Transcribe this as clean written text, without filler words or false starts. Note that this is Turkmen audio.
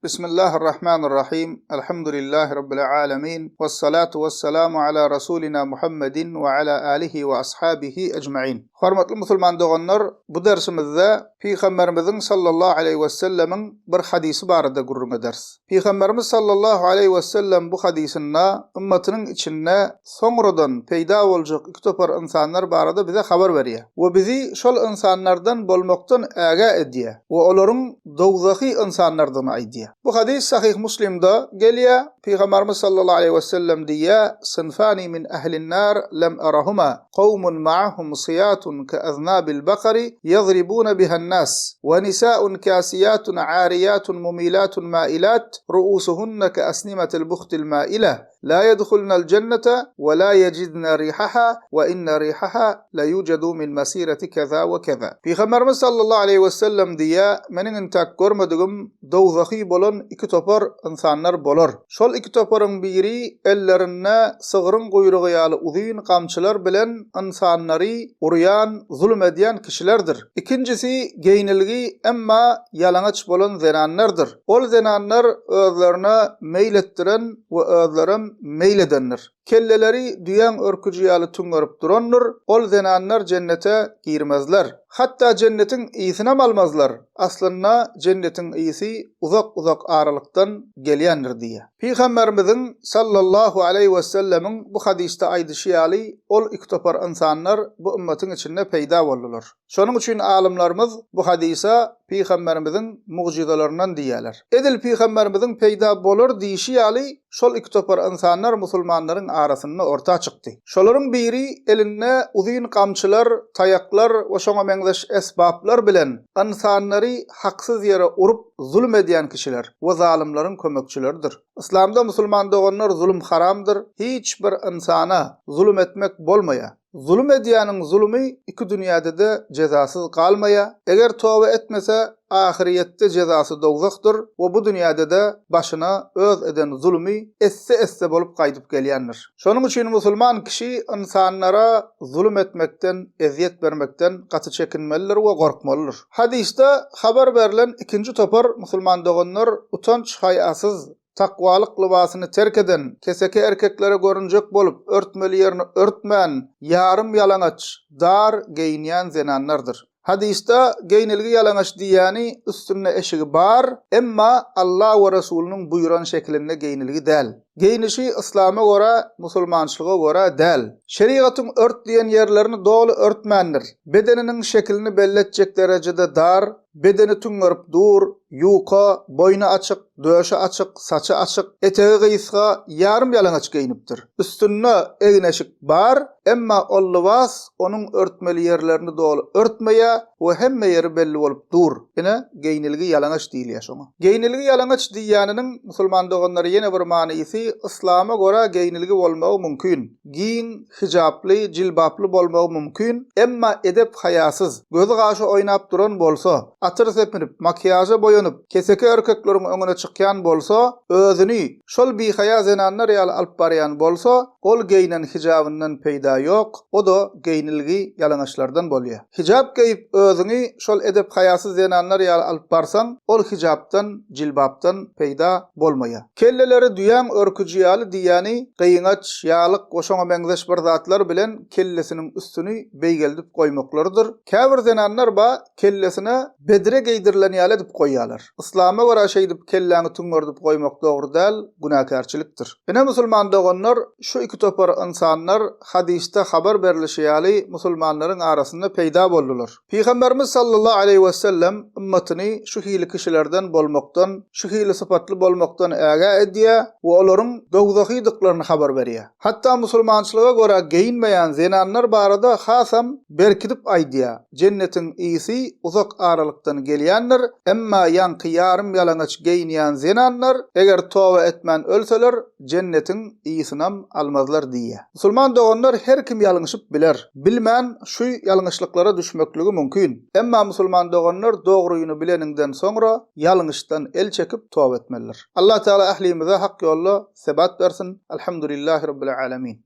Bismillahirrahmanirrahim. Elhamdülillahi Rabbil alemin. Vessalatu vesselamu ala Rasulina Muhammedin ve ala alihi ve ashabihi ecmain. Hormatly musulman doganlar, bu dersimizde Pygamberimiziň sallallahu aleýhi wesellemiň bir hadysy barada gürrüň ederis. Pygamberimiz sallallahu aleýhi wesellem bu hadysynda ymmatynyň içinde soňradan peýda boljak iki topar ynsanlar barada bize habar berýär we bizi şol ynsanlardan bolmakdan ägä edýär we olaryň dowzahy ynsanlardygyny aýdýar. Bu hadys Sahyh Muslimde gelýär, Pygamberimiz sallallahu aleýhi wesellem diýýär, Synfani min ehlin-nar lem arahuma, kowmun ma'ahum syýatun ke'aznabil bakari ýadribuna bihan-nas, we nisa'un kasiyatun ariyatun mumilatun ma'ilat, ru'usuhunna ke'asnimatil buhtil ma'ila, La ýedhulnal jennete we la ýejidne rihaha we inne rihaha la ýujadu min masireti keza we keza. Pygamberimiz sallallahu aleýhi we sellem diýýär, Meniň intäk görmedigim dowzahy bolan iki topar ynsanlar bolar. Şol iki toparyň biri ellerinde sygryň guýrugy ýaly uzyn gamçylar bilen ynsanlary urýan, zulum edýän kişilerdir. Ikinjisi geýnilgi emma ýalaňaç bolan zenanlardyr. Ol zenanlar özlerine meýl etdiren we özlerem meýl edendir. Kelleleri düýäň örküji ýaly tüňňerip durandyr, ol zenanlar jennete girmezler. Hatda jennetiň ysynam almazlar, aslynda jennetiň ysy uzak-uzak aralykdan gelýändir diýýär. Pygamberimiziň, sallallahu aleýhi wesellemiň, bu hadysda aýdyşy ýaly, ol iki topar ynsanlar bu ymmatyň içinde peýda boldular. Şonuň üçin alymlarymyz bu hadysa Pygamberimiziň mugjyzalaryndan diýýärler. Edil Pygamberimiziň peýda bolar diýşi ýaly, şol iki topar ynsanlar musulmanlaryň arasynda orta çykdy. Şolaryň biri elinde uzyn gamçylar, taýaklar we şoňa meňzeş esbaplar bilen ynsanlary haksyz ýere urup zulum edýän kişiler we zalymlaryň kömekçileridir. Yslamda musulman doganlar zulum haramdyr, hiç bir ynsana zulum etmek bolmaýar. Zulum edýäniň zulumy iki dünýäde-de jezasyz galmaýar, eger toba etmese, ahyrýetde jezasy dowzahdyr we bu dünýäde-de başyna öz eden zulumy esse-esse bolup gaýdyp gelýändir. Şonuň üçin musulman kişi ynsanlara zulum etmekden, ezýet bermekden gaty çekinmelidir we gorkmalydyr. Hadysda habar berlen ikinji topar musulman doganlar utanç-haýasyz, Takwalyk lybasyny terk eden, keseki erkeklere görünjek bolup, örtmeli ýerini örtmän, ýarym ýalaňaç, dar geýinýän zenanlardyr. Hadysda geýnilgi ýalaňaç diýýäni üstünde eşigi bar, emma Allah we Resulynyň buýran şekilinde geýnilgi däl. Geýnişi yslama görä, musulmançylyga görä däl. Şerigatyň ört diýen ýerlerini doly örtmändir. Bedeniniň şekilini belli etjek derejede dar, Bedeni tüňňerip dur, ýuka, boýny açyk, döşi açyk, saçy açyk, etegi gysga, ýarym ýalaňaç geýnipdir. Üstünde egin-eşik bar, emma ol lybas onuň örtmeli ýerlerini doly örtmeýär we hemme ýeri belli bolup dur. Ine, geýnilgi ýalaňaç diýilýär şoňa. Geýnilgi ýalaňaç diýýäniniň, musulman doganlar, ýene bir manysy, yslama görä geýnilgi bolmagy mümkin. Giň, hijaply, jilbaply bolmagy mümkin, emma edep-haýasyz, gözi-gaşy oýnap duran bolsa, atyr sepinip, makiýaža boýanyp, keseki erkekleriň öňüne çykýan bolsa, özüni şol bihaýa zenanlar ýaly alyp barýan bolsa, ol geýnen hijabyndan peýda ýok, o-da geýnilgi ýalaňaçlardan bolýar. Hijap geýip, özüňi şol edep-haýasyz zenanlar ýaly alyp barsaň, ol hijapdan, jilbapdan peýda bolmaýar. Kelleleri düýäň örküji ýaly diýýäni gyňaç, ýalyk we şoňa meňzeş bir zatlar bilen kellesiniň üstüni beýgeldip goýmaklarydyr. Käbir zenanlar ba kellesine bedre geýdirilen ýaly edip goýýarlar. Yslama görä şeýdip kelläňi tüňňerdip goýmak dogry däl, günäkärçilikdir. Ine musulman doganlar şu iki topar ynsanlar hadysda habar berlişi ýaly musulmanlaryň arasynda peýda boldular. Pygamberimiz sallallahu aleýhi wesellem ymmatyny şu hili kişilerden bolmakdan, şu hili sypatly bolmakdan ägä edýär we olaryň dowzahydyklaryny habar berýär. Hatda musulmançylyga görä geýinmeýän zenanlar barada hasam berkidip aýdýar, Jennetiň ysy uzak aralykdan gelýändir, emma ýaňky ýarym ýalaňaç geýinýän zenanlar, eger toba etmän ölseler, jennetiň ysynam almazlar diýýär. Musulman doganlar her kim ýalňyşyp biler. Bilmän şu ýalňyşlyklara düşmekligi mümkin. Emma musulman doganlar dogryny bileniňden soňra ýalňyşdan el çekip toba etmelidir. Allah Teala ählimize hak ýolda sebat bersin. Alhamdulillahi Rabbil Alemin.